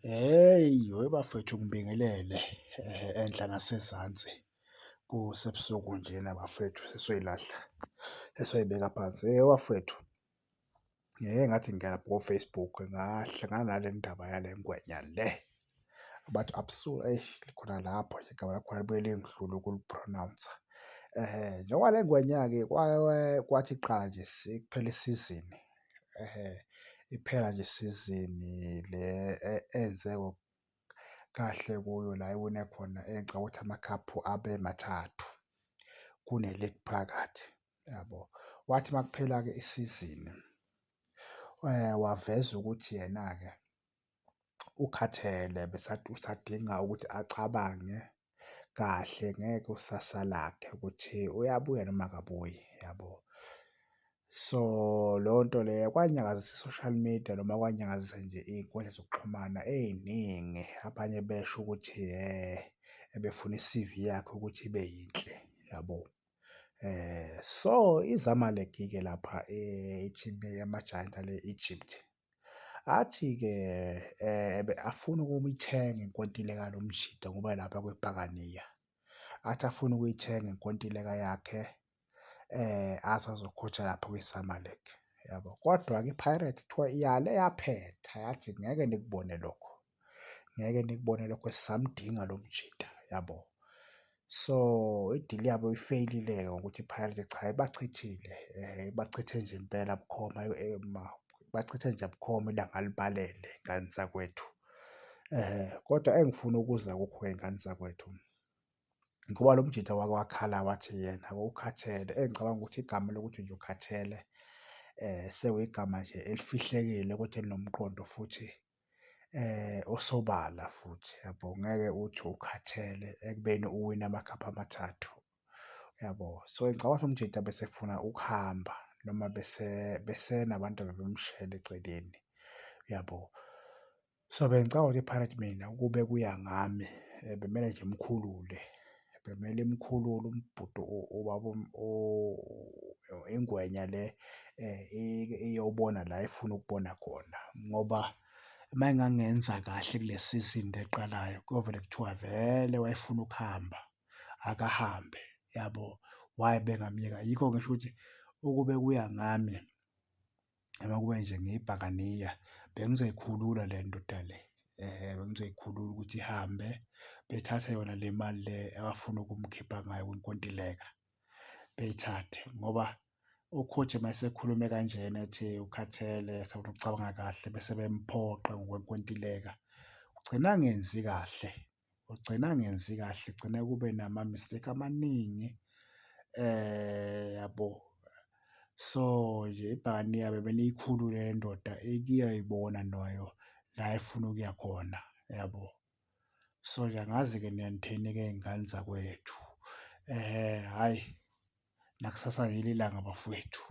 Hheyi, webafwethu ngibingelele enhla nasezansi. Kusebusuku njena bafwethu sesiyoyilahla, sesiyoyibeka phansi. Bafwethu, ngathi ngiya lapha ko-Facebook ngahlangana nale ndaba yale ngwenya le, abathi eish khona lapho nje igama lakhona libuye lingihlule ukuli-pronounce-a. Njengoba le ngwenya-ke kwathi kuqala nje sekuphela isizini, ehhe, iphela nje isizini le enze kahle kuyo la ewine khona engicabanga ukuthi amakhaphu abe mathathu, kune-league phakathi, yabo. Kwathi uma kuphela-ke isizini waveza ukuthi yena-ke ukhathele usadinga ukuthi acabange kahle ngekusasa lakhe ukuthi uyabuya noma akabuyi, yabo. So, leyo nto leyo kwanyakazisa i-social media noma kwanyakazisa nje iy'nkundla zokuxhumana ey'ningi. Abanye besho ukuthi ebefuna i-CV yakhe ukuthi ibe yinhle, yabo. So, iZamalek-ke lapha i-team yamajayenti ale e-Egypt, athi-ke afuna ukuyithenga inkontileka yalo mjita ngoba elapha kwiBhakaniya. Athi afuna ukuyithenga inkontileka yakhe aze azokhosha lapha kwiZamalek, yabo. Kodwa-ke i-Pirate kuthiwa iyale yaphetha yathi ngeke nikubone lokho, ngeke nikubone lokho sisamdinga lo mjita, yabo. So, i-deal yabo ifeyilile-ke ngokuthi i-Pirate cha ibachithile ibachithe nje impela bukhoma ibachithe nje bukhoma ilanga libalele ngane zakwethu. Kodwa engifuna ukuza kukho-ke y'ngane zakwethu, ngoba lo mjita wake wakhala wathi yena ukhathele, engicabanga ukuthi igama lokuthi nje ukhathele sekuyigama nje elifihlekile kodwa elinomqondo futhi osobala futhi yabo. Ngeke uthi ukhathele ekubeni uwine amakhaphu amathathu, yabo. So, ngicabanga ukuthi umjita besefuna ukuhamba noma besenabantu abebemshayela eceleni, yabo. So, bengicabanga ukuthi i-Pirate mina ukube kuya ngami bekumele nje imkhulule, bekumele imkhulule ubhuti ubaba ingwenya le iyobona la efuna ukubona khona ngoba uma engangenza kahle kule sizini le eqalayo kuyovele kuthiwa vele wayefuna ukuhamba, akahambe, yabo. Why bengamyeka? Yikho ngisho ukuthi ukube kuya ngami noma kube nje ngiyiBhakaniya bengizoyikhulula le ndoda le, bengizoyikhulula ukuthi ihambe bethathe yona le mali le abafuna ukumkhipha ngayo kwinkontileka, beyithathe ngoba u-coach uma esekhulume kanjena ethi ukhathele usafuna ukucabanga kahle bese bemphoqa ngokwenkontileka, ugcina engenzi kahle, ugcina engenzi kahle, kugcine kube nama-mistake amaningi, yabo. So nje iBhakaniya bekumele iyikhulule le ndoda ike iyoyibona nayo la efuna ukuya khona, yabo. So nje angazi-ke nina nithini-ke y'ngane zakwethu. Hhayi, nakusasa yilo ilanga bafowethu.